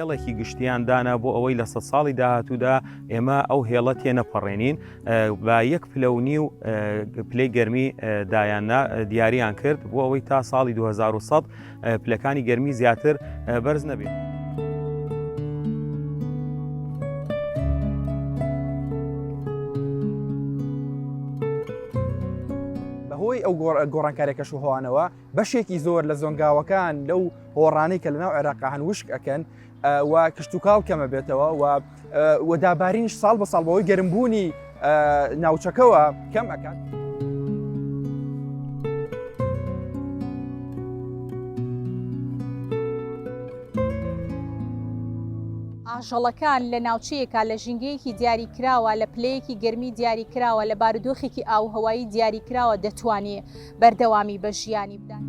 هێڵێکی گشتیان دانا بۆ ئەوەی لە سە ساڵی داهاتوودا ئێمە ئەو هێڵە تێنەپەڕێنین بە یەک پلە و نیو پلەی گەرمی دایاننا دیاریان کرد بۆ ئەوەی تا ساڵی 2100 پلەکانی گەرمی زیاتر بەرز نەبێت. بەهۆی ئەو گۆڕانکاریە کەشوهەوانەوە بەشێکی زۆر لە زۆنگاوەکان لەو هۆڕانەی کە لەناو عێراقا هەن وشک ئەکەن و کشتوکاڵ کەمە بێتەوە و و دابارینش ساڵ بە ساڵ بەوەی گەرمبوونی ناوچەکەوە کەم ئەکات. ئاژەڵەکان لە ناوچەیەکا لە ژینگەیەکی دیاریکراوە لە پلەیەکی گەرمی دیاریکراوە لە بارودۆخێکی ئاووهەوایی دیاریکراوە دەتوانێ بەردەوامی بە ژیانی بدات.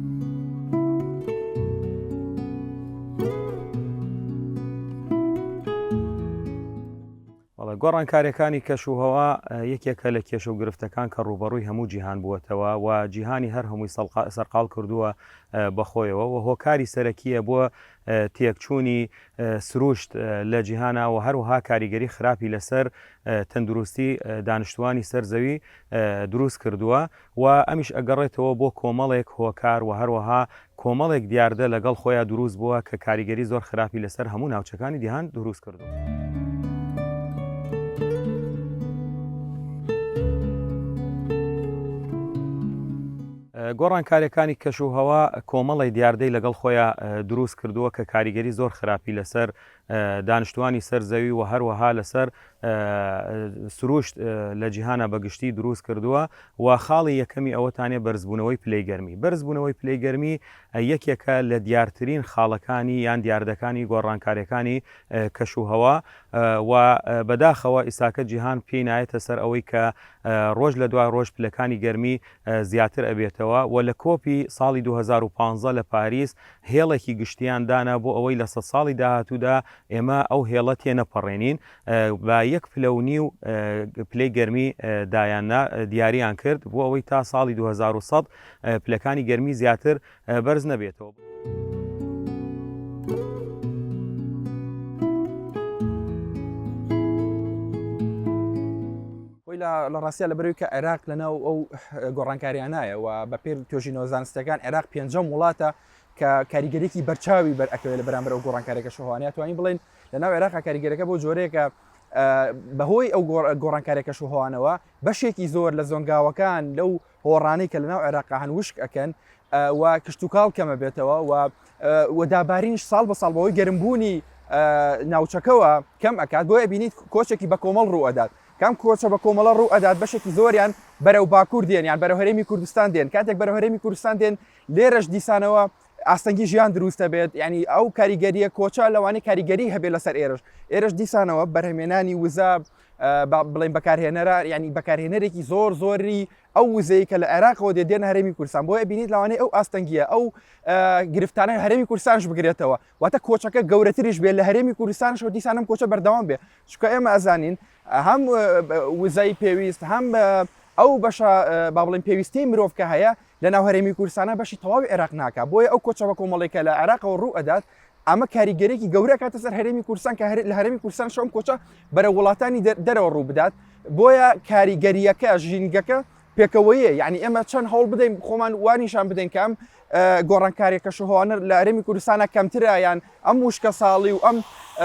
بەڵێ گۆڕانکاریەکانی کەش و هەوا یەکێکە لە کێشە و گرفتەکان کە ڕووبەڕووی هەموو جیهان بووەتەوە و جیهانی هەر هەمووی سەرقاڵ کردووە بەخۆیەوە و هۆکاری سەرەکیە بۆ تێکچوونی سروشت لە جیهانا و هەروەها کاریگەری خراپی لەسەر تەندروستی دانیشتوانی سەر زەوی دروست کردووە و ئەمیش ئەگەڕێتەوە بۆ کۆمەڵێک هۆکار و هەروەها کۆمەڵێک دیاردە لەگەڵ خۆیا دروست بووە کە کاریگەری زۆر خراپی لەسەر هەموو ناوچەکانی جیهان دروست کردووە. گۆڕانکاریەکانی کەش و هەوا کۆمەڵی دیاردەی لەگەڵ خۆیان دروست کردووە کە کاریگەری زۆر خراپی لەسەر دانیشتوانی سەر زەوی و هەروەها لەسەر سروشت لە جیهانا بە گشتی دروست کردووە و خاڵی یەکەمی ئەوەتانێ بەرزبوونەوەی پلەی گەرمی. بەرزبوونەوەی پلەی گەرمی یەکێکە لە دیارترین خاڵەکانی یان دیاردەکانی گۆڕانکاریەکانی کەش و هەوا و بەداخەوە ئیساکە جیهان پێی نایەتە سەر ئەوەی کە ڕۆژ لە دوای ڕۆژ پلەکانی گەرمی زیاتر ئەبێتەوە و لە کۆپی ساڵی 2015 لە پاریس هێڵێکی گشتیان دانا بۆ ئەوەی لە سەد ساڵی داهاتوودا ئێمە ئەو هێڵە تێنەپەڕێنین بە یەک پلە و نیو پلەی گەرمی دایاننا دیاریان کرد بۆ ئەوەی تا ساڵی 2100 پلەکانی گەرمی زیاتر بەرز نەبێتەوە. خۆی لە ڕاستیا لە بەرەوەی کە عێراق لەناو ئەو گۆڕانکاریانایە و بە پێی توێژینەوە زانستیەکان عێراق پێنجەم وڵاتە کە کاریگەریی بەرچاوی بەر ئەکەوێت لە بەرامبەر ئەو گۆڕانکاریە کەشوهەوانە توانین بڵێن لە ناو عێراق کاریگەرەکە بۆ جۆرەیەکە بەهۆی ئەو گۆڕانکاریە کەشوهەوانەوە بەشێکی زۆر لە زۆنگاوەکان لەو هۆڕانەی کە لەناو عێراق هەن وشک ئەکەن و کشتوکاڵ کەمە بێتەوە و و دابارینش ساڵ بە ساڵ بەهۆی گەرمبوونی ناوچەکەوە کەم ئەکات بۆیە بینیت کۆچێکی بە کۆمەڵ ڕوو ئەدات کام کۆچە بە کۆمەڵە ڕوو ئەدات بەشێکی زۆریان بەرەو باکوور دێن یان بەرەو هەرێمی کوردستان دێن کاتێک بەرەو هەرێمی کوردستان دێن لێرەش دیسانەوە ئاستەنگی ژیان دروست دەبێت یعنی ئەو کاریگەریە کۆچە لەوانەیە کاریگەری هەبێت لەسەر ئێرەش ئێرەش دیسانەوە بەرهەمێنانی وزە بڵێن بەکارهێنەرە ینی بەکارهێنەرێکی زۆر زۆری ئەو وزەی کە لە عێراقەوە دێ دێن هەرێمی کوردستان بۆیە بینیت لەوانەیە ئەو ئاستەنگیە ئەو گرفتانە هەرێمی کوردستانش بگرێتەوە واتە کۆچەکە گەورەتریش بێت لە هەرێمی کوردستانشەوە دیسان ئەم کۆچە بەردەوام بێ چونکە ئێمە ئەزانین هەم وزەی پێویست هەم ئەو بەشە با بڵێن پێویستی مرۆڤ کە هەیە لە ناو هەرێمی کوردستانە بەشی تەواوی عێراق ناکا بۆیە ئەو کۆچە بە کۆمەڵێکە لە عێراقەوە ڕوو ئەدات ئەمە کاریگەرێکی گەورە کاتە سەر هەرێمی کوردستان کە لە هەرێمی کوردستان شەم کۆچە بەرە وڵاتانی دەرەوە ڕوو بدات بۆیە کاریگەریەکە ژینگەکە پێکەوەیە یعنی ئێمە چەند هەوڵ بدەین خۆمان وانیشان بدەین کە ئەم گۆڕانکاریە کەشوهەوانە لە هەرێمی کوردستانە کەمترە یان ئەم وشکە ساڵی و ئەم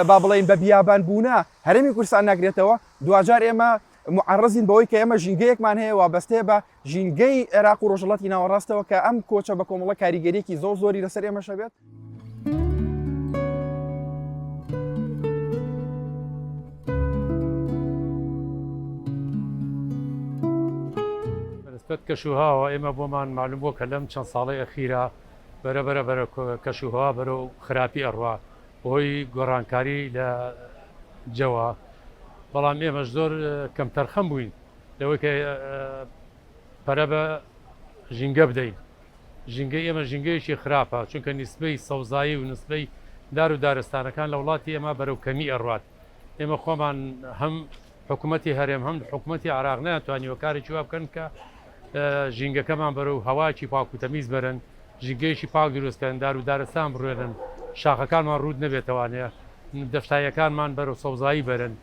با بڵێین بە بیابان بوونە هەرێمی کوردستان ناگرێتەوە دواجار ئێمە معرضین بەوەی کە ئێمە ژینگەیەکمان هەیە وابەستەیە بە ژینگەی عێراق و ڕۆژهەڵاتی ناوەڕاستەوە کە ئەم کۆچە بە کۆمەڵە کاریگەریەکی زۆر زۆری لەسەر ئێمەش هەبێت. بەنسبەت کەشوهەواوە ئێمە بۆمان مەعلوم بووە کە لەم چەند ساڵەی ئەخیرا بەرە بەرە بەرە کەشوهەوا بەرەو خراپی ئەڕوا بەهۆی گۆڕانکاری لە جەوا بەڵام ئێمەش زۆر کەمتەرخەم بووین لەوەی کە پەرە بە ژینگە بدەین ژینگەی ئێمە ژینگەیەکی خراپە چونکە نیسبەی سەوزایی و نسبەی دار و دارستانەکان لە وڵاتی ئێمە بەرەو کەمی ئەڕوات ئێمە خۆمان هەم حکوومەتی هەرێم هەم حکوومەتی عراق نەیانتوانیوە کارێکی وا بکەن کە ژینگەکەمان بەرەو هەواکی پاک و تەمیز بەرن ژینگەیەکی پاک دروستکەن دار و دارستان بڕوێنن شاخەکانمان ڕووت نەبێتەوانەیە. دەشتاییەکانمان بەرەو سەوزایی بەرن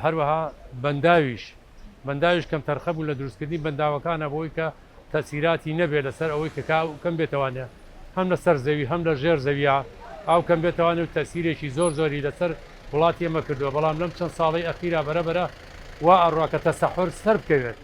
هەروەها بەنداویش بەنداویش کەمتەرخە بوون لە دروستکردنی بەنداوەکانە بۆی کە تەسیراتی نەبێت لەسەر ئەوەی کە ئاو کەم بێتەوانێ هەم لەسەر زەوی هەم لە ژێر زەویا ئاو کەم بێتەوانێ و تەسیرێکی زۆر زۆری لەسەر وڵاتی ئێمە کردووە بەڵام لەم چەند ساڵەی ئەخیرا بەرە بەرە وا ئەڕوا کە تەسەحور سەر بکەوێت.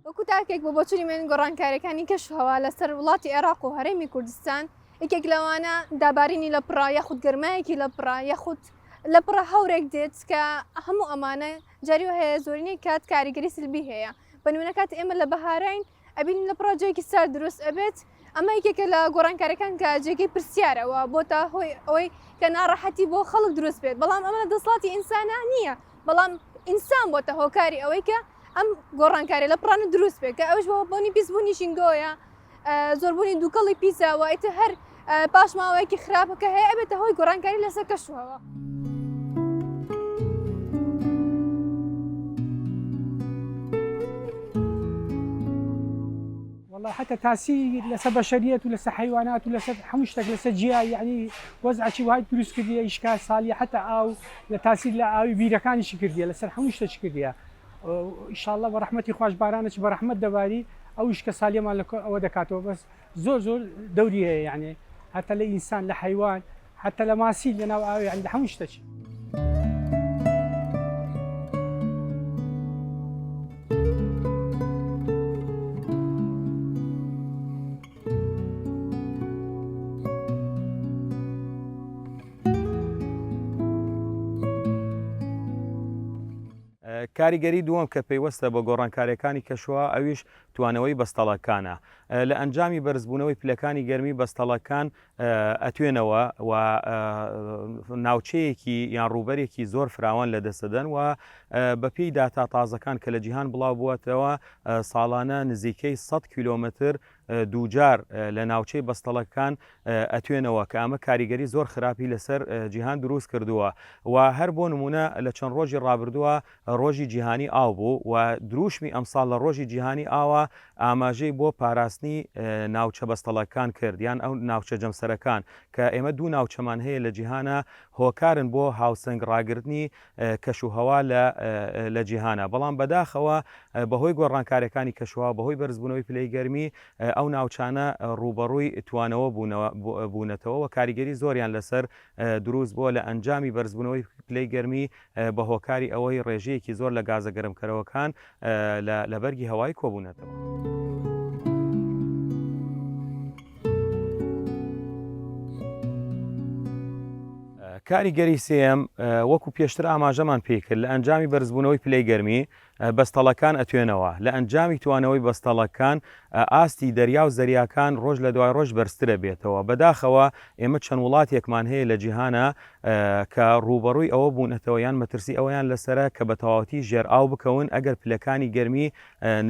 وەکو تاکێک بۆ بۆچونی من گۆڕانکاریەکانی کەش و هەوا لەسەر وڵاتی عێراق و هەرێمی کوردستان یەکێک لەوانە دابارینی لە پڕا یاخود گەرمایەکی لە پڕا یاخود لە پڕە هەورێک دێت کە هەموو ئەمانە جاری هەیە زۆرینەی کات کاریگەری سلبی هەیە بە نمونە کات ئێمە لە بەهاراین ئەبین لە پڕا جێکی سارد دروست ئەبێت ئەمە یەکێکە لە گۆڕانکاریەکان کە جێگەی پرسیارەوە بۆتە هۆی ئەوەی کە ناڕەحەتی بۆ خەڵک دروست بێت بەڵام ئەمە لە دەسەڵاتی ئینسانە نییە بەڵام ئینسان بۆتە هۆکاری ئەوەی کە ئەم گۆڕانکاری لە پڕانە دروست بێت کە ئەوش بۆ بۆنی پیسبوونی ژینگۆیە زۆربوونی دووکەڵی پیسە و ئیتر هەر پاشماوەیەکی خراپەکە هەیە ئەبێتە هۆی گۆڕانکاری لەسەر کەشوهەوا. والله حتى تاسیر لەسەر بەشەریەت و لەسەر حیوانات و لەسەر هەموو شتێک لەسەر جیا یعنی وەزعەکی وای دروست کردیە ئیشکال سالیە حتا ئاو لە تاسیر لە ئاوی بیرەکانیشی کردیە لەسەر هەموو شتێکی کردیە ئیشاڵڵە بە ڕەحمەتی خواش بارانەکی بە ڕەحمەت دەباری ئەو ئیشکە سالیەمان لە ئەوە دەکاتەوە بەس زۆر زۆر دەوری هەیە یعنی حتا لە ئینسان لە حیوان حتا لە ماسی لە ناو ئاوی یعنی لە هەموو شتێکی. کاریگەری دووەم کە پەیوەستە بە گۆڕانکاریەکانی کەشوهەوا ئەویش توانەوەی بەستەڵەکانە. لە ئەنجامی بەرزبوونەوەی پلەکانی گەرمی بەستەڵەکان ئەتوێنەوە و ناوچەیەکی یان ڕووبەرێکی زۆر فراوان لەدەستدەدەن و بەپێی داتا تازەکان کە لە جیهان بڵاو بووەتەوە ساڵانە نزیکەی 100 کیلۆمەتر دووجار لە ناوچەی بەستەڵەکان ئەتوێنەوە کە ئەمە کاریگەری زۆر خراپی لەسەر جیهان دروست کردووە و هەر بۆ نمونە لە چەند ڕۆژی ڕابردووە ڕۆژی جیهانی ئاو بوو و دروشمی ئەمساڵ لە ڕۆژی جیهانی ئاوە ئاماژەی بۆ پاراستنی ناوچە بەستەڵەکان کرد یان ئەو ناوچە جەمسەرەکان کە ئێمە دوو ناوچەمان هەیە لە جیهانە هۆکارن بۆ هاوسەنگ ڕاگرتنی کەش و هەوا لە لە جیهانە بەڵام بەداخەوە بەهۆی گۆڕانکاریەکانی کەشوهەوا بەهۆی بەرزبوونەوەی پلەی گەرمی ئەو ناوچانە ڕووبەڕووی توانەوە بوونەوە بوونەتەوە و کاریگەری زۆریان لەسەر دروست بووە لە ئەنجامی بەرزبوونەوەی پلەی گەرمی بە هۆکاری ئەوەی ڕێژەیەکی زۆر لە گازە گەرمکەرەوەکان لە بەرگی هەوای کۆبوونەتەوە. کاریگەری سێیەم، وەکو پێشتر ئاماژەمان پێی کرد لە ئەنجامی بەرزبوونەوەی پلەی گەرمی بەستەڵەکان ئەتوێنەوە، لە ئەنجامی توانەوەی بەستەڵەکان ئاستی دەریا و زەریاکان ڕۆژ لە دوای ڕۆژ بەرزترە بێتەوە، بەداخەوە ئێمە چەند وڵاتێکمان هەیە لە جیهانا کە ڕووبەڕووی ئەوە بوونەتەوە یان مەترسی ئەوەیان لەسەرە کە بە تەواوەتی ژێرئاو بکەون ئەگەر پلەکانی گەرمی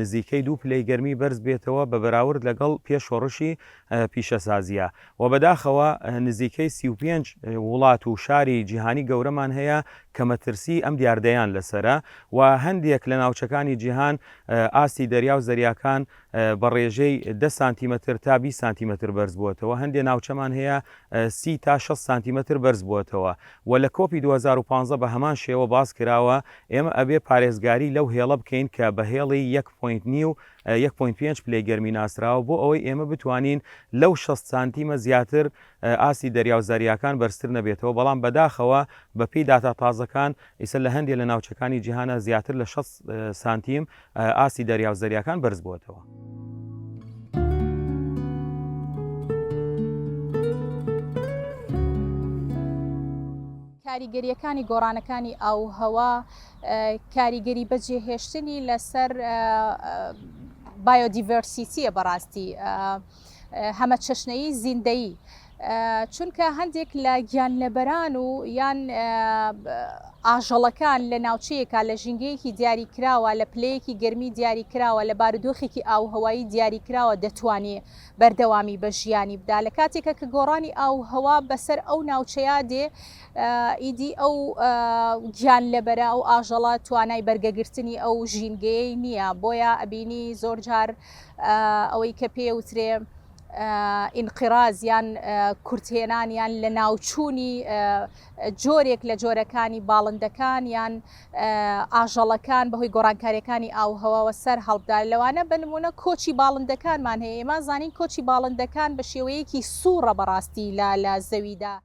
نزیکەی دوو پلەی گەرمی بەرز بێتەوە بە بەراورد لەگەڵ پێش شۆڕشی پیشەسازییە و بەداخەوە نزیکەی 35 وڵات و شاری جیهانی گەورەمان هەیە کە مەترسی ئەم دیاردەیان لەسەرە و هەندێک لە ناوچەکانی جیهان ئاستی دەریا و زەریاکان بە ڕێژەی دە سانتیمەتر تا 20 سانتیمەتر بەرز بووەتەوە هەندێک ناوچەمان هەیە 30 تا 60 سانتیمەتر بەرز بووەتەوە و لە کۆپی 2015 بە هەمان شێوە باس کراوە ئێمە ئەبێ پارێزگاری لەو هێڵە بکەین کە بە هێڵی یەک point نیو یەک point پێنج پلەی گەرمی ناسراوە بۆ ئەوەی ئێمە بتوانین لەو 60 سانتیمە زیاتر ئاستی دەریا و زەریاکان بەرزتر نەبێتەوە، بەڵام بەداخەوە بەپێی داتا تازەکان ئیسە لە هەندێ لە ناوچەکانی جیهانا زیاتر لە 60 سانتیم ئاستی دەریا و زەریاکان بەرزبووەتەوە. کاریگەرییەکانی گۆڕانەکانی ئاووهەوا کاریگەری بەجێهێشتنی لەسەر بایۆدیڤێرسیتیە بەڕاستی هەمەچەشنەیی زیندەیی. چونکە هەندێک لە گیانلەبەران و یان ئاژەڵەکان لە ناوچەیەکا لە ژینگەیەکی دیاریکراوە لە پلەیەکی گەرمی دیاریکراوە لە بارودۆخێکی ئاووهەوایی دیاریکراوە دەتوانێ بەردەوامی بە ژیانی بدا لە کاتێکە کە گۆڕانی ئاووهەوا بەسەر ئەو ناوچەیە دێ ئیدی ئەو گیانلەبەرە ئەو ئاژەڵە توانای بەرگەگرتنی ئەو ژینگەیەی نییە بۆیە ئەبینی زۆرجار ئەوەی کە پێوترێ ئینقراز یان کورتهێنان یان لەناوچوونی جۆرێک لە جۆرەکانی باڵندەکان یان ئاژەڵەکان بەهۆی گۆڕانکاریەکانی ئاوهەواوە سەر هەڵبدا لەوانە بە نمونە کۆچی باڵندەکانمان هەیە ئێمە زانین کۆچی باڵندەکان بە شێوەیەکی سوڕە بەڕاستی لە لە زەویدا.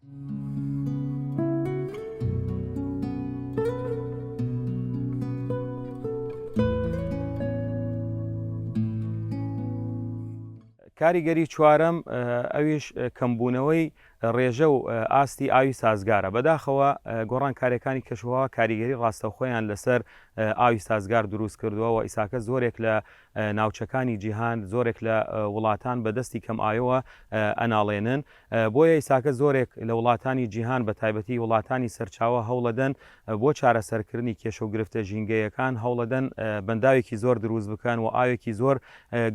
کاریگەری چوارەم ئەویش کەمبوونەوەی ڕێژە و ئاستی ئاوی سازگارە. بەداخەوە گۆڕانکاریەکانی کەشوهەوا کاریگەری ڕاستەوخۆیان لەسەر ئاوی سازگار دروست کردووە و ئیساکە زۆرێک لە ناوچەکانی جیهان زۆرێک لە وڵاتان بەدەستی کەم ئاوەوە ئەناڵێنن. بۆیە ئیساکە زۆرێک لە وڵاتانی جیهان بە تایبەتی وڵاتانی سەرچاوە هەوڵەدەن بۆ چارەسەرکردنی کێشە و گرفتە ژینگەیەکان هەوڵەدەن بەنداوێکی زۆر دروست بکەن و ئاوێکی زۆر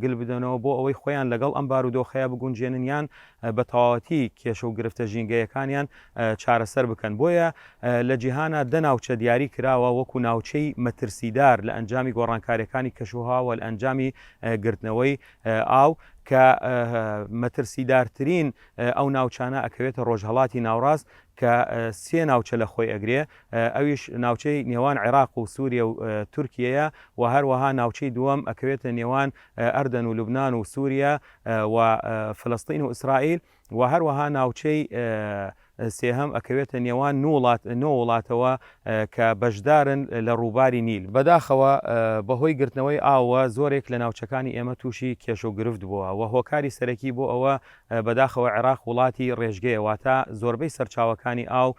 گل بدەنەوە بۆ ئەوەی خۆیان لەگەڵ ئەم بارودۆخەیە بگونجێنن یان بە تەواوەتی کێشە و گرفتە ژینگەیەکانیان چارەسەر بکەن بۆیە لە جیهانا دە ناوچە دیاری کراوە وەکو ناوچەی مەترسیدار لە ئەنجامی گۆڕانکاریەکانی کەشوهەوا و لە ئەنجامی گرتنەوەی ئاو کە مەترسیدارترین ئەو ناوچانە ئەکەوێتە ڕۆژهەڵاتی ناوڕاست کە سێ ناوچە لە خۆی ئەگرێ ئەویش ناوچەی نێوان عێراق و سووریە و تورکیەیە و هەروەها ناوچەی دووەم ئەکەوێتە نێوان ئەردەن و لوبناان و سووریە و فلستین و ئیسرائیل و هەروەها ناوچەی سێهەم ئەکەوێتە نێوان نۆ وڵاتەوە کە بەشدارن لە ڕووباری نیل. بەداخەوە بەهۆی گرتنەوەی ئاوەوە زۆرێک لە ناوچەکانی ئێمە تووشی کێشە و گرفت بووە و هۆکاری سەرەکی بۆ ئەوە بەداخەوە عێراق وڵاتی ڕێژگەیە واتە زۆربەی سەرچاوەکانی ئاو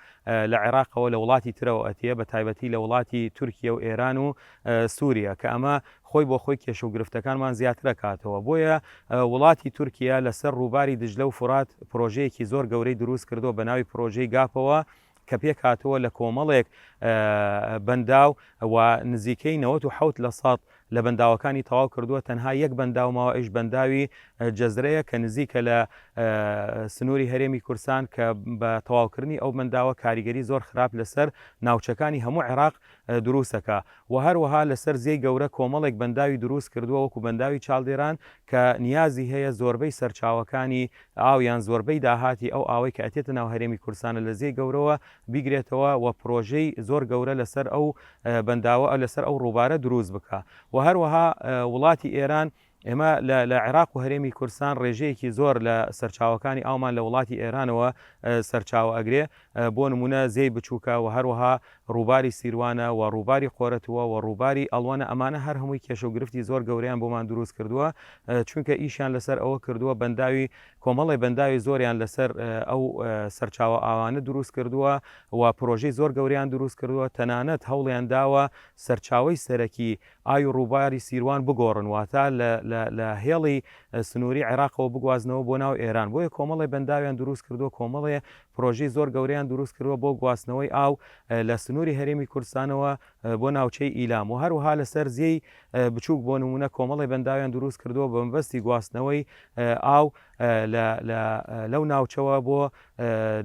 لە عێراقەوە لە وڵاتی ترەوە ئەتیە بە تایبەتی لە وڵاتی تورکیە و ئێران و سوریە کە ئەمە خۆی بۆ خۆی کێشە و گرفتەکانمان زیاتر ئەکاتەوە بۆیە وڵاتی تورکیە لەسەر ڕووباری دجلە و فورات پرۆژەیەکی زۆر گەورەی دروست کردووە بە ناوی پرۆژەی گاپەوە کە پێکهاتووە لە کۆمەڵێک بەنداو و نزیکەی 97 لە سەد لە بەنداوەکانی تەواو کردووە تەنها یەک بەنداو ماوە ئەویش بەنداوی جەزرەیە کە نزیکە لە سنووری هەرێمی کوردستان کە بە تەواوکردنی ئەو بەنداوە کاریگەری زۆر خراپ لەسەر ناوچەکانی هەموو عێراق دروستەکا و هەروەها لەسەر زێی گەورە کۆمەڵێک بەنداوی دروست کردووە وەکو بەنداوی چالدێران کە نیازی هەیە زۆربەی سەرچاوەکانی ئاو یان زۆربەی داهاتی ئەو ئاوەی کە ئەتێتە ناو هەرێمی کوردستانە لە زێی گەورەوە بیگرێتەوە و پرۆژەی زۆر گەورە لەسەر ئەو بەنداوە لەسەر ئەو ڕووبارە دروست بکا و هەروەها وڵاتی ئێران ئێمە لە لە عێراق و هەرێمی کوردستان ڕێژەیەکی زۆر لە سەرچاوەکانی ئاومان لە وڵاتی ئێرانەوە سەرچاوە ئەگرێ بۆ نمونە زێی بچووکە و هەروەها ڕووباری سیروانە و ڕووباری قۆرەتووە و ڕووباری ئەڵوەنە ئەمانە هەر هەمووی کێشە و گرفتی زۆر گەورەیان بۆمان دروست کردووە چونکە ئیشیان لەسەر ئەوە کردووە بەنداوی کۆمەڵێ بەنداوی زۆریان لەسەر ئەو سەرچاوە ئاوانە دروست کردووە و پرۆژەی زۆر گەوریان دروست کردووە تەنانەت هەوڵیان داوە سەرچاوەی سەرەکی ئاوی ڕووباری سیروان بگۆڕن، واتە لە لە لە هێڵی سنووری عێراقەوە بگوازنەوە بۆ ناو ئێران، بۆیە کۆمەڵێ بەنداویان دروست کردووە، کۆمەڵێ پرۆژەی زۆر گەورەیان دروست کردووە بۆ گواستنەوەی ئاو لە سنووری هەرێمی کوردستانەوە بۆ ناوچەی ئیلام و هەروەها لەسەر زێی بچووک بۆ نموونە کۆمەڵێ بەنداویان دروست کردووە بە مەبەستی گواستنەوەی ئاو لە لە لەو ناوچەوە بۆ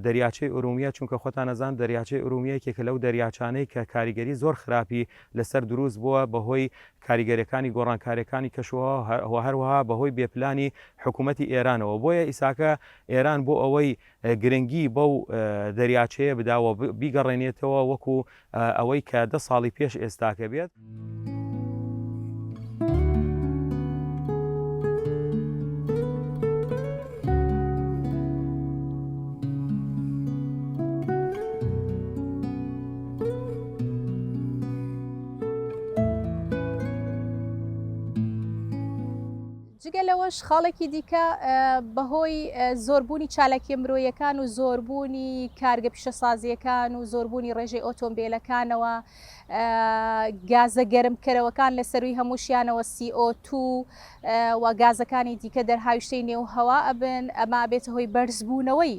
دەریاچەی ئورومیە، چونکە خۆتان ئەزان دەریاچەی ئورومیە یەکێکە لەو دەریاچانەی کە کاریگەری زۆر خراپی لەسەر دروست بووە بەهۆی کاریگەریەکانی گۆڕانکاریەکانی کەشوهەوا و هەروەها بەهۆی بێ پلانی حکوومەتی ئێرانەوە بۆیە ئیساکە ئێران بۆ ئەوەی گرنگی بەو دەریاچەیە بدا و بیگەڕێنێتەوە وەکو ئەوەی کە دە ساڵی پێش ئێستاکە بێت. جگە لەوەش خاڵێکی دیکە بەهۆی زۆربوونی چالاکیە مرۆیەکان و زۆربوونی کارگە پیشەسازیەکان و زۆربوونی ڕێژەی ئۆتۆمبیلەکانەوە گازە گەرمکەرەوەکان لە سەروی هەمووشیانەوە CO2 و گازەکانی دیکە دەرهاویشتەی نێو هەوا ئەبن ئەمە ئەبێتە هۆی بەرزبوونەوەی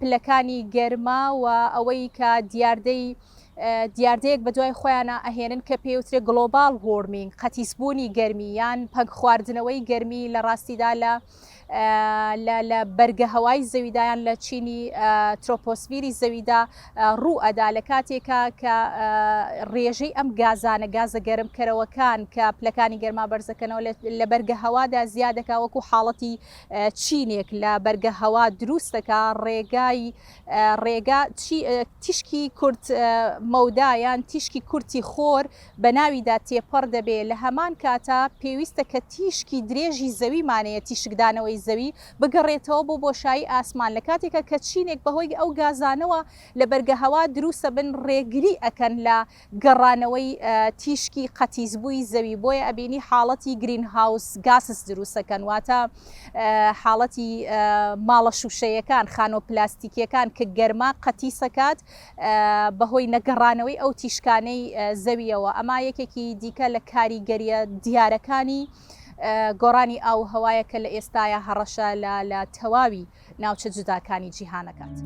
پلەکانی گەرما و ئەوەی کە دیاردەی دیاردەیەک بەدوای خۆیانا ئەهێنن کە پێوترێ global warming، قەتیسبوونی گەرمی یان پەنگخواردنەوەی گەرمی لە ڕاستیدا لە لە لە بەرگە هەوای زەویدا یان لە چینی ترۆپۆسفیری زەویدا ڕوو ئەدا لە کاتێکا کە ڕێژەی ئەم گازانە گازە گەرمکەرەوەکان کە پلەکانی گەرما بەرزەکەنەوە لە بەرگە هەوادا زیادەکا وەکو حاڵەتی چینێک لە بەرگە هەوا دروست دەکا ڕێگای ڕێگا چی تیشکی کورت مەودا یان تیشکی کورتی خۆر بە ناویدا تێپەڕ دەبێ، لە هەمان کاتا پێویستە کە تیشکی درێژی زەویمانەیە تیشکدانەوەی زەوی بگەڕێتەوە بۆ بۆشایی ئاسمان لە کاتێکا کە چینێک بەهۆی ئەو گازانەوە لە بەرگەهەوا دروسەبن ڕێگری ئەکەن لە گەڕانەوەی تیشکی قەتیسبووی زەوی بۆیە ئەبینی حاڵەتی greenhouse gases دروستەکەن واتە حاڵەتی ماڵە شوشەیەکان خانوە پلاستیکیەکان کە گەرما قەتیسەکات بەهۆی نەگەڕانەوەی ئەو تیشکانەی زەویەوە ئەما یەکێکی دیکە لە کاریگەریە دیارەکانی گۆڕانی ئاو هەوایە کە لە ئێستایا هەڕەشە لە تەواوی ناوچە جوداکانی جیهان ئەکات.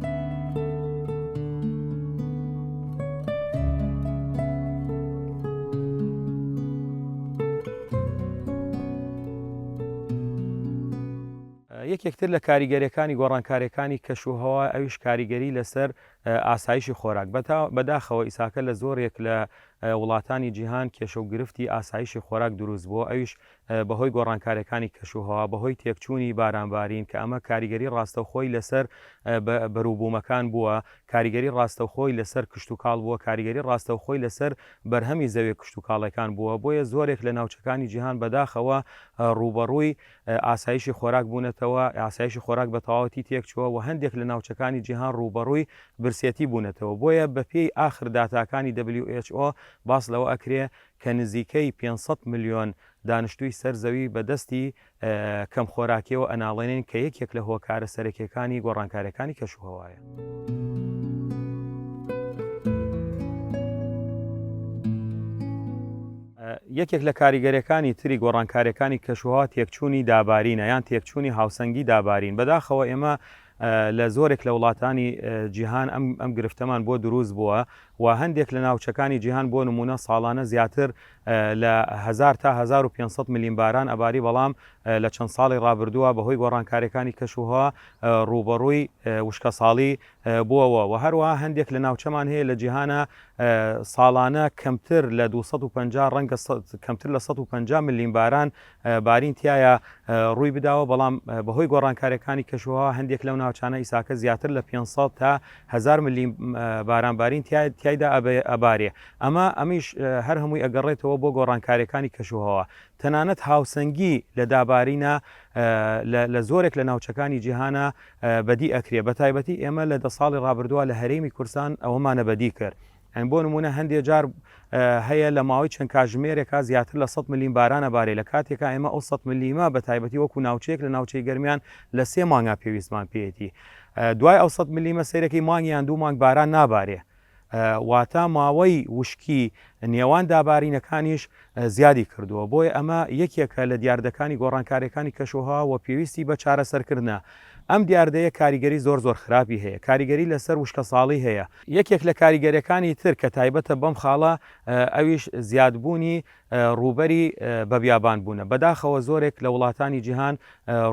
یەکێک تر لە کاریگەریەکانی گۆڕانکاریەکانی کەش و هەوا ئەویش کاریگەری لەسەر ئاسایشی خۆراک بەداخەوە ئیساکە لە زۆرێک لە وڵاتانی جیهان کێشە و گرفتی ئاسایشی خۆراک دروست بووە ئەویش بەهۆی گۆڕانکاریەکانی کەشوهەوا، بەهۆی تێکچوونی بارانبارین کە ئەمە کاریگەری ڕاستەوخۆی لەسەر بەروبوومەکان بووە، کاریگەری ڕاستەوخۆی لەسەر کشتوکاڵ بووە، کاریگەری ڕاستەوخۆی لەسەر بەرهەمی زەویە کشتوکاڵێکان بووە، بۆیە زۆرێک لە ناوچەکانی جیهان بەداخەوە ڕووبەڕووی ئاسایشی خۆراک بوونەتەوە، ئاسایشی خۆراک بە تەواوەتی تێکچووە و هەندێک لە ناوچەکانی جیهان ڕووبەڕووی برسێتی بوونەتەوە، بۆیە بەپێی ئاخر داتاکانی WHO باس لەوە ئەکرێ کە نزیکەی 500 ملیۆن دانشتووی سەر زەوی بە دەستی کەمخۆراکییەوە ئەناڵێنین کە یەکێک لە هۆکارە سەرەکییەکانی گۆڕانکارییەکانی کەشوهەوایە. یەکێک لە کاریگەرییەکانی تری گۆڕانکارییەکانی کەشوهەوا تێکچوونی دابارینە یان تێکچوونی هاوسەنگی دابارین. بەداخەوە ئێمە لە زۆرێک لە وڵاتانی جیهان ئەم گرفتەمان بۆ دروست بووە و هەندێک لە ناوچەکانی جیهان بۆ نموونە ساڵانە زیاتر لە هەزار تا 1500 ملیم باران ئەباری بەڵام لە چەند ساڵی ڕابردووە بەهۆی گۆڕانکاریەکانی کەشوهەوا ڕووبەڕووی وشکەساڵی بووەوە و هەروەها هەندێک لە ناوچەمان هەیە لە جیهانە ساڵانە کەمتر لە 250 ڕەنگە کەمتر لە 150 ملیم باران بارین تیایا ڕووی بداوە، بەڵام بەهۆی گۆڕانکارییەکانی کەشوهەوا هەندێک لەو ناوچانە ئیساکە زیاتر لە 500 تا 1000 ملیم باران بارین تیایدا ئەبارێ. ئەمە ئەمیش هەر هەمووی ئەگەڕێتەوە بۆ گۆڕانکارییەکانی کەشوهەوا. تەنانەت هاوسەنگی لە دابارینە لە زۆرێک لە ناوچەکانی جیهانا بەدی ئەکرێ، بەتایبەتی ئێمە لە دە ساڵی ڕابردووە لە هەرێمی کوردستان ئەوەمانە بەدی کرد. یانی بۆ نموونە هەندێ جار هەیە لە ماوەی چەند کاژمێرێکا زیاتر لە 100 ملیم باران ئەبارێ لە کاتێکا ئێمە ئەو 100 ملیمە بە تایبەتی وەکو ناوچەیەک لە ناوچەی گەرمیان لە سێ مانگا پێویستمان پێیەتی دوای ئەو 100 ملیمە سەیرەکەی مانگ یان دوو مانگ باران نابارێ واتە ماوەی وشکی نێوان دابارینەکانیش زیادی کردووە، بۆیە ئەمە یەکێکە لە دیاردەکانی گۆڕانکارییەکانی کەشوهەوا و پێویستی بە چارەسەرکردنە. ئەم دیاردەیە کاریگەری زۆر زۆر خراپی هەیە، کاریگەری لەسەر وشکەساڵی هەیە. یەکێک لە کاریگەرییەکانی تر کە تایبەتە بەم خاڵە ئەویش زیادبوونی ڕووبەری بەبیابانبوونە. بەداخەوە زۆرێک لە وڵاتانی جیهان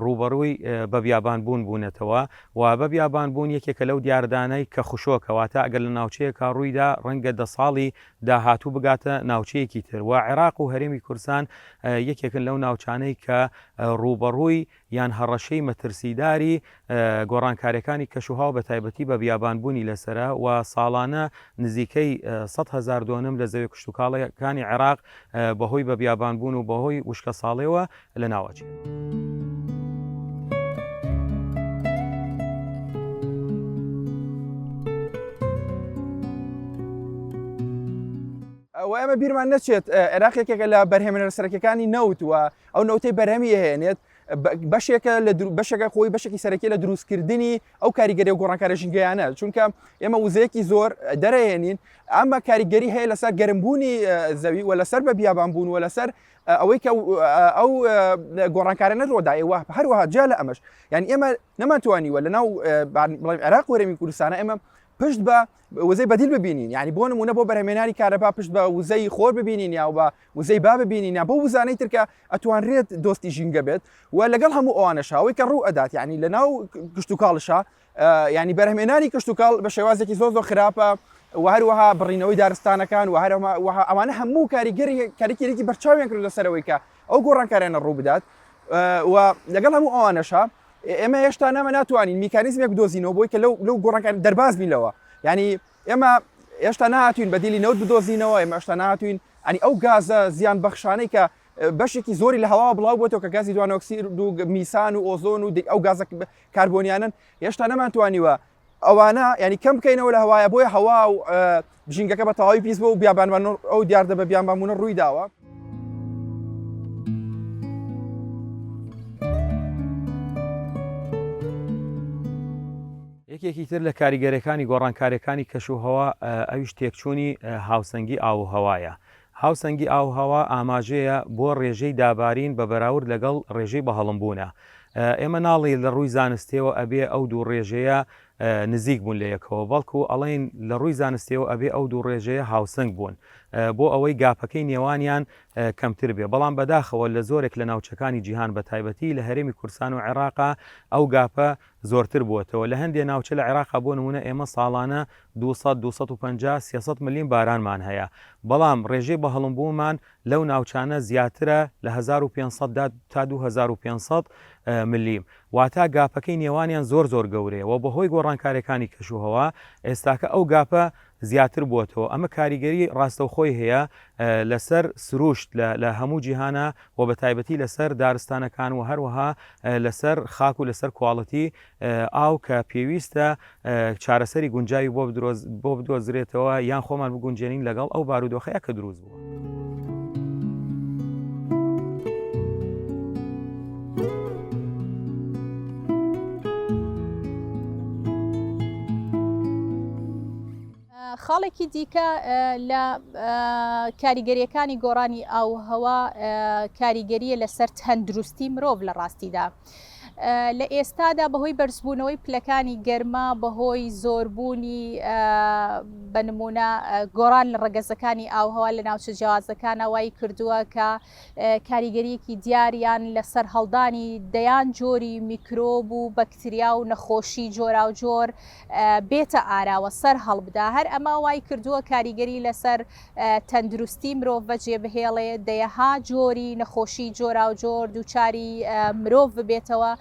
ڕووبەڕووی بەبیابانبوون بوونەتەوە و بەبیابانبوون یەکێکە لەو دیاردانەی کە خشۆکە، واتە ئەگەر لە ناوچەیەکا ڕوویدا ڕەنگە دە ساڵی داهاتوو بگاتە ناوچەیەکی تر و عێراق و هەرێمی کوردستان یەکێکن لەو ناوچانەی کە ڕووبەڕووی یان هەڕەشەی مەترسیداری گۆڕانکاریەکانی کەشوهەوا بە تایبەتی بە بیابانبوونی لەسەرە و ساڵانە نزیکەی 100 هەزار دۆنم لە زەوی کشتوکاڵەکانی عێراق بەهۆی بە بیابانبوون و بەهۆی وشکەساڵیەوە لەناوئەچێت. وە. ئێمە بیرمان نەچێت عێراق یەکێکە لە بەرهەمێنەرە سەرەکیەکانی نەوت و ئەو نەوتەی بەرهەمی ئەهێنێت بەشێکە لە بەشێکە خۆی بەشێکی سەرەکی لە دروستکردنی ئەو کاریگەری و گۆڕانکارە ژینگەیانە چونکە ئێمە وزەیەکی زۆر دەرەهێنین ئەمە کاریگەری هەیە لەسەر گەرمبوونی زەوی و لەسەر بە بیابان بوون و لەسەر ئەوەی کە ئەو گۆڕانکارانە ڕۆدا ئێوە هەروەها جیا لە ئەمەش یان ئێمە نەمانتوانیوە لە ناو عێراق وەرەمی کوردستانە ئێمە پشت بە وزەی بەدیل ببینین یعنی بۆ نمونە بۆ بەرهەمێنانی کارەبا پشت بە وزەی خۆر ببینین یا بە وزەی با ببینین یا بۆ وزانەی ترکە ئەتوانرێت دۆستی ژینگە بێت و لەگەڵ هەموو ئەوانەشا ئەوەی کە ڕوو ئەدات یعنی لە ناو کشتتوکاڵشا ینی بەرهەمێنانی کشتتوکاڵ بە شێوازێکی زۆر زۆر خراپە و هەروەها بڕینەوەی دارستانەکان و هەروەها ئەوانە هەموو کاریگەری کاریگەرێکی بەرچاویان کرد لەسەرەوەی کە ئەو گۆڕانکاریانە ڕوو بدات و لەگەڵ هەموو ئەوانەشا ئێمە هێشتا نامە ناتوانین میکانیزمێک بدۆزینەوە بۆی کە لەو لەو گۆڕانکاری دەرباز بین لەوە یعنی ئێمە هێشتا نهاتوین بەدیلی نەوت بدۆزینەوە ئێمە هێشتا نهاتوین ئەنی ئەو گازە زیان بەخشانەی کە بەشێکی زۆری لە هەوا بڵاو بۆتەوە کە گازی دوانۆکسیر و میسان و ئۆزۆن و ئەو گازە کاربۆنیانن هێشتا نەمانتوانیوە ئەوانە ینی کەم بکەینەوە لە هەوایە بۆیە هەوا و ژینگەکە بە تەواوی پیس بوو و بیابانمان ئەو دیاردە بە بیانبانبوونە ڕووی داوە. یەکێکی تر لە کاریگەرەکانی گۆڕانکاریەکانی کەش و هەوا ئەویش تێکچوونی هاوسەنگی ئاو و هەوایە. هاوسەنگی ئاو و هەوا ئاماژەیە بۆ ڕێژەی دابارین بە بەراورد لەگەڵ ڕێژەی بەهەڵمبوونە. ئێمە ناڵێین لە ڕووی زانستیەوە ئەبێ ئەو دوو ڕێژەیە نزیک بوون لە یەکەوە، بەڵکو ئەڵێین لە ڕووی زانستیەوە ئەبێ ئەو دوو ڕێژەیە هاوسەنگ بوون بۆ ئەوەی گاپەکەی نێوانیان کەمتر بێ، بەڵام بەداخەوە لە زۆرێک لە ناوچەکانی جیهان بەتایبەتی لە هەرێمی کوردستان و عێراقا ئەو گاپە زۆرتر بووەتەوە، لە هەندێ ناوچە لە عێراقا بۆ نموونە ئێمە ساڵانە 200، 250، 300 ملیم بارانمان هەیە، بەڵام ڕێژەی بەهەڵمبوونمان لەو ناوچانە زیاترە لە 1500 دا تا 2500 ملیم، واتا گاپەکەی نێوانیان زۆر زۆر گەورەیە و بەهۆی گۆڕانکاریەکانی کەشوهەوا ئێستاکە ئەو گاپە زیاتر بووەتەوە، ئەمە کاریگەری ڕاستەوخۆی هەیە لەسەر سروشت لە هەموو جیهانا و بە تایبەتی لەسەر دارستانەکان و هەروەها لەسەر خاک و لەسەر کواڵیتی ئاو کە پێویستە چارەسەری گونجاوی بۆ بدۆزرێتەوە یان خۆمان بگونجێنین لەگەڵ ئەو بارودۆخەیە کە دروست بووە. خاڵێکی دیکە لە کاریگەریەکانی گۆڕانی ئاوهەوا کاریگەریە لەسەر تەندروستی مرۆڤ لە ڕاستیدا. لە ئێستادا بەهۆی بەرزبوونەوەی پلەکانی گەرما بەهۆی زۆربوونی بە نمونە گۆڕان لە ڕەگەزەکانی ئاوهەوا لە ناوچە جیاوازەکانە وای کردووە کە کاریگەریەکی دیاریان لەسەر هەڵدانی دەیان جۆری میکرۆب و بەکتریا و نەخۆشی جۆراوجۆر بێتە ئاراوە سەر هەڵبدا هەر ئەمە وای کردووە کاریگەری لەسەر تەندروستی مرۆڤ بەجێ بهێڵێ دەیەها جۆری نەخۆشی جۆراوجۆر دووچاری مرۆڤ ببێتەوە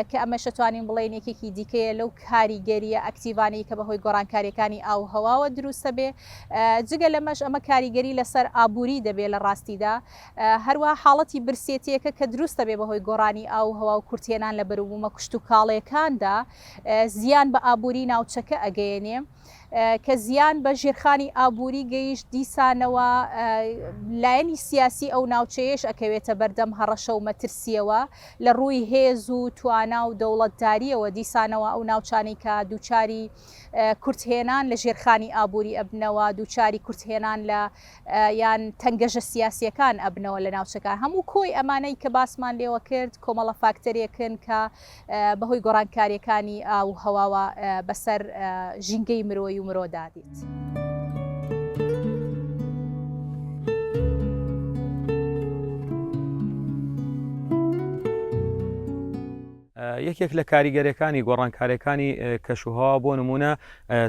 کە ئەمەش ئەتوانین بڵێین یەکێکی دیکەیە لەو کاریگەریە ئەکتیڤانەی کە بەهۆی گۆڕانکاریەکانی ئاووهەواوە دروستە بێ جگە لەمەش ئەمە کاریگەری لەسەر ئابووری دەبێ لە ڕاستیدا هەروە حاڵەتی برسێتیەکە کە دروستە بێ بەهۆی گۆڕانی ئاووهەوا و کورتهێنان لە بەروبوومە کشتوکاڵێکاندا زیان بە ئابووری ناوچەکە ئەگەیەنێ. کە زیان بە ژێرخانی ئابووری گەیشت، دیسانەوە لایەنی سیاسی ئەو ناوچەیەش ئەکەوێتە بەردەم هەڕەشە و مەترسییەوە لە ڕووی هێز و توانا و دەوڵەتدارییەوە، دیسانەوە ئەو ناوچانەی کە دووچاری کورتهێنان لە ژێرخانی ئابووری ئەبنەوە، دووچاری کورتهێنان لە یان تەنگەژە سیاسییەکان ئەبنەوە لە ناوچەکە. هەموو کۆی ئەمانەی کە باسمان لێوە کرد کۆمەڵە فاکتەرێکن کە بەهۆی گۆڕانکارییەکانی ئاو و هەواوە بەسەر ژینگەی مرۆیی و مرۆدا دێت. یەکێک لە کاریگەریەکانی گۆڕانکاریەکانی کەشوهەوا بۆ نمونە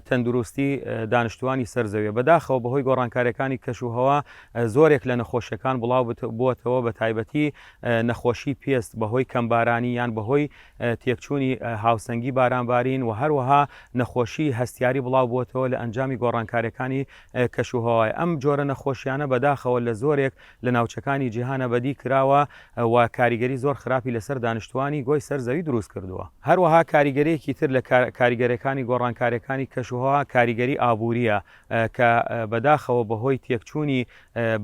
تەندروستی دانیشتوانی سەر زەویە بەداخەوە بەهۆی گۆڕانکاریەکانی کەشوهەوا زۆرێک لە نەخۆشیەکان بڵاو بووەتەوە بە تایبەتی نەخۆشی پێست بەهۆی کەمبارانی یان بەهۆی تێکچوونی هاوسەنگی بارانبارین و هەروەها نەخۆشی هەستیاری بڵاو بووەتەوە لە ئەنجامی گۆڕانکاریەکانی کەشوهەوای ئەم جۆرە نەخۆشیانە بەداخەوە لە زۆرێک لە ناوچەکانی جیهانە بەدی کراوە و کاریگەری زۆر خراپی لەسەر دانیشتوانی گۆی سەر زەوی دروست. دروست کردووە. هەروەها کاریگەریەکی تر لە کاریگەرەکانی گۆڕانکاریەکانی کەشوهەوا کاریگەری ئابووریە کە بەداخەوە بەهۆی تێکچوونی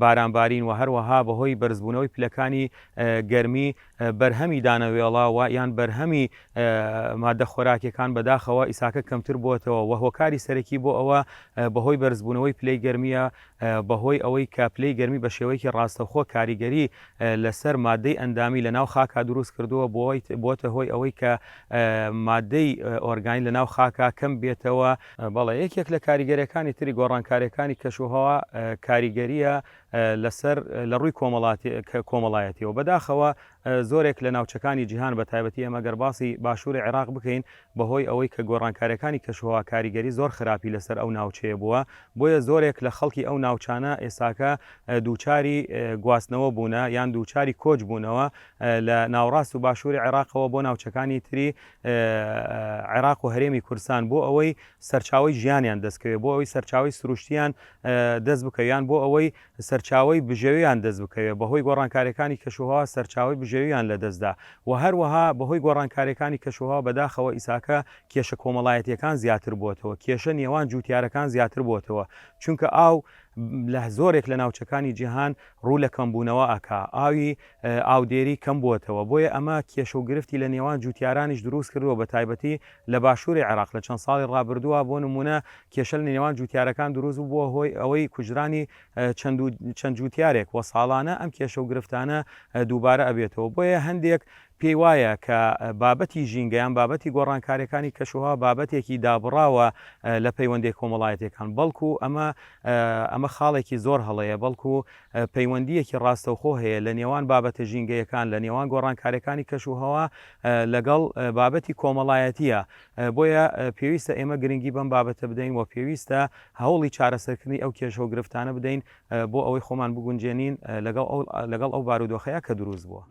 بارانبارین و هەروەها بەهۆی بەرزبوونەوەی پلەکانی گەرمی بەرهەمی دانەوێڵە و یان بەرهەمی مادە خۆراکیەکان بەداخەوە ئیساکە کەمتر بووەتەوە و هۆکاری سەرەکی بۆ ئەوە بەهۆی بەرزبوونەوەی پلەی گەرمیە بەهۆی ئەوەی کە پلەی گەرمی بە شێوەیەکی ڕاستەوخۆ کاریگەری لەسەر مادەی ئەندامی لە ناو خاکا دروست کردووە بۆتە هۆی ئەوەی کە مادەی ئۆرگانی لە ناو خاکا کەم بێتەوە. بەڵێ یەکێک لە کاریگەریەکانی تری گۆڕانکاریەکانی کەشوهەوا کاریگەریە لەسەر لە ڕووی کۆمەڵایەتیەوە بەداخەوە زۆرێک لە ناوچەکانی جیهان بە تایبەتی ئێمە گەر باسی باشووری عێراق بکەین بەهۆی ئەوەی کە گۆڕانکاریەکانی کەشوهەوا کاریگەری زۆر خراپی لەسەر ئەو ناوچەیە بووە بۆیە زۆرێک لە خەڵکی ئەو ناوچانە ئێستاکە دووچاری گواستنەوە بوونە یان دووچاری کۆچ بوونەوە لە ناوڕاست و باشووری عێراقەوە بۆ ناوچەکانی تری عێراق و هەرێمی کوردستان بۆ ئەوەی سەرچاوەی ژیانیان دەستکەوێت بۆ ئەوەی سەرچاوەی سروشتیان دەست بکەوێت یان بۆ ئەوەی سەرچاوەی بژێویان دەست بکەوێت بەهۆی گۆڕانکاریەکانی کەشوهەوا سەرچاوەی بژێویان لەدەستدا و هەروەها بەهۆی گۆڕانکاریەکانی کەشوهەوا بەداخەوە ئیساکە کێشە کۆمەڵایەتیەکان زیاتر بووەتەوە کێشە نێوان جوتیارەکان زیاتر بووەتەوە چونکە ئاو لە زۆرێک لە ناوچەکانی جیهان ڕوو لە کەمبوونەوە ئەکا ئاوی ئاودێری کەم بووەتەوە بۆیە ئەمە کێشە و گرفتی لە نێوان جوتیارانیش دروست کردووە بە تایبەتی لە باشووری عێراق لە چەند ساڵی ڕابردووە بۆ نموونە کێشە لە نێوان جوتیارەکان دروست بوو بووە هۆی ئەوەی کوژرانی چەند و چەند جوتیارێک و ساڵانە ئەم کێشە و گرفتانە دووبارە ئەبێتەوە بۆیە هەندێک پێی وایە کە بابەتی ژینگە یان بابەتی گۆڕانکاریەکانی کەشوهەوا بابەتێکی دابڕاوە لە پەیوەندیە کۆمەڵایەتیەکان بەڵکو ئەمە ئەمە خاڵێکی زۆر هەڵەیە بەڵکو پەیوەندیەکی ڕاستەوخۆ هەیە لە نێوان بابەتە ژینگەیەکان لە نێوان گۆڕانکاریەکانی کەشوهەوا لەگەڵ بابەتی کۆمەڵایەتیە بۆیە پێویستە ئێمە گرنگی بەم بابەتە بدەین و پێویستە هەوڵی چارەسەرکردنی ئەو کێشە و گرفتانە بدەین بۆ ئەوەی خۆمان بگونجێنین لەگەڵ ئەو بارودۆخەیە کە دروست بووە.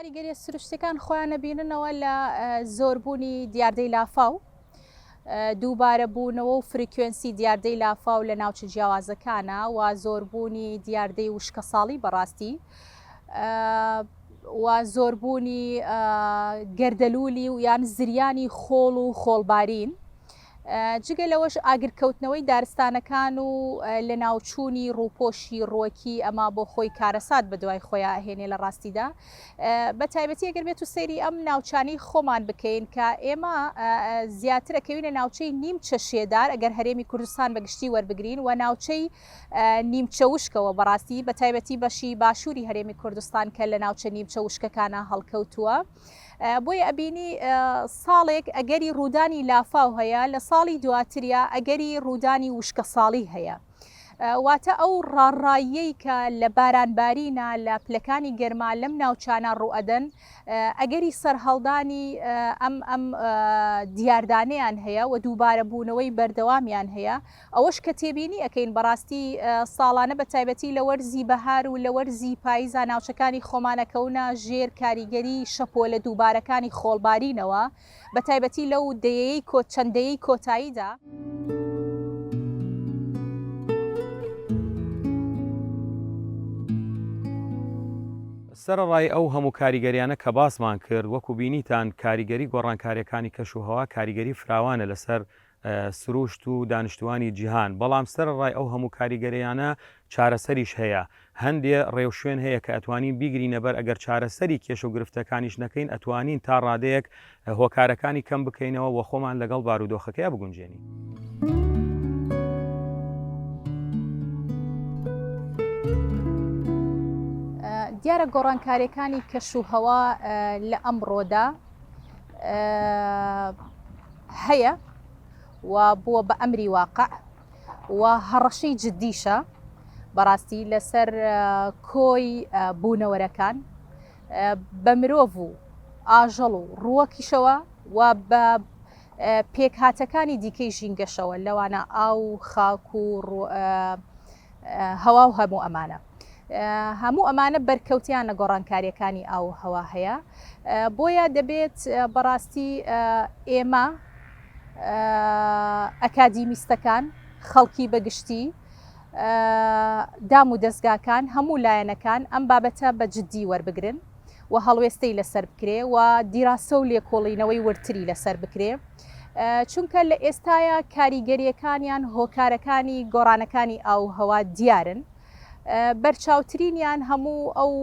کاریگەریە سروشتەکان خۆیان نەبیننەوە لە زۆربوونی دیاردەی لافاو دووبارە بوونەوە و frequency دیاردەی لافاو لە ناوچە جیاوازەکانە و زۆربوونی دیاردەی وشکەساڵی بەڕاستی و زۆربوونی گەردەلوولی و یان زریانی خۆڵ و خۆڵبارین. جگە لەوەش ئاگرکەوتنەوەی دارستانەکان و لەناوچوونی ڕووپۆشی ڕووەکی ئەمە بۆ خۆی کارەسات بەدوای خۆیا ئەهێنێ لە ڕاستیدا بە تایبەتی ئەگەر بێت و سەیری ئەم ناوچانەی خۆمان بکەین کە ئێمە زیاتر ئەکەوینە ناوچەی نیمچە شێدار ئەگەر هەرێمی کوردستان بە گشتی وەربگرین و ناوچەی نیمچە وشکەوە بەڕاستی بە تایبەتی بەشی باشووری هەرێمی کوردستان کە لە ناوچە نیمچە وشکەکانە هەڵکەوتووە. بۆیە ئەبینی ساڵێک ئەگەری ڕوودانی لافاو هەیە لە ساڵی دواتریا ئەگەری ڕوودانی وشکەساڵی هەیە. واتە ئەو ڕاڕاییەی کە لە بارانبارینە لە پلەکانی گەرما لەم ناوچانە ڕووئەدەن ئەگەری سەرهەڵدانی ئەم ئەم دیاردانەیان هەیە و دووبارە بوونەوەی بەردەوامیان هەیە ئەوەش کە تێبینی ئەکەین بەڕاستی ساڵانە بە تایبەتی لە وەرزی بەهار و لە وەرزی پاییزا ناوچەکانی خۆمان ئەکەونە ژێر کاریگەری شەپۆلە دووبارەکانی خۆڵبارینەوە بە تایبەتی لەو دەیەی کۆ چەند دەیەی کۆتاییدا. سەرەڕای ئەو هەموو کاریگەریانە کە باسمان کرد، وەکو بینیتان کاریگەری گۆڕانکاریەکانی کەش و هەوا کاریگەری فراوانە لەسەر سروشت و دانیشتووانی جیهان، بەڵام سەرەڕای ئەو هەموو کاریگەریانە چارەسەریش هەیە، هەندێ ڕێوشوێن هەیە کە ئەتوانین بیگرینە بەر ئەگەر چارەسەری کێشە و گرفتەکانیش نەکەین ئەتوانین تا ڕادەیەک هۆکارەکانی کەم بکەینەوە و خۆمان لەگەڵ بارودۆخەکەیا بگونجێنین. دیارە گۆڕانکاریەکانی کەش و هەوا لە ئەمڕۆدا هەیە و بووە بە ئەمری واقع و هەڕەشەی جددیشە بەڕاستی لەسەر کۆی بوونەوەرەکان بە مرۆڤ و ئاژەڵ و ڕووەکیشەوە و بە پێکهاتەکانی دیکەی ژینگەشەوە لەوانە ئاو و خاک و هەوا و هەموو ئەمانە. هەموو ئەمانە بەرکەوتیان لە گۆڕانکاریەکانی ئاو و هەوا هەیە بۆیە دەبێت بەڕاستی ئێمە ئەکادیمیستەکان، خەڵکی بە گشتی، دام و دەزگاکان، هەموو لایەنەکان ئەم بابەتە بە جددی وەربگرن و هەڵوێستەی لەسەر بکرێ و دیراسە و لێکۆڵینەوەی وردتری لەسەر بکرێ. چونکە لە ئێستایا کاریگەرییەکان یان هۆکارەکانی گۆڕانەکانی ئاووهەوا دیارن. بەرچاوترینیان هەموو ئەو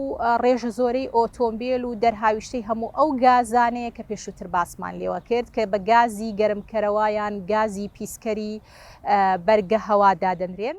ڕێژە زۆرەی ئۆتۆمبێل و دەرهاویشتەی هەموو ئەو گازانەیە کە پێشووتر باسمان لێوە کرد کە بە گازی گەرمکەرەوە یان گازی پیسکەری بەرگە هەوا دادەنرێن.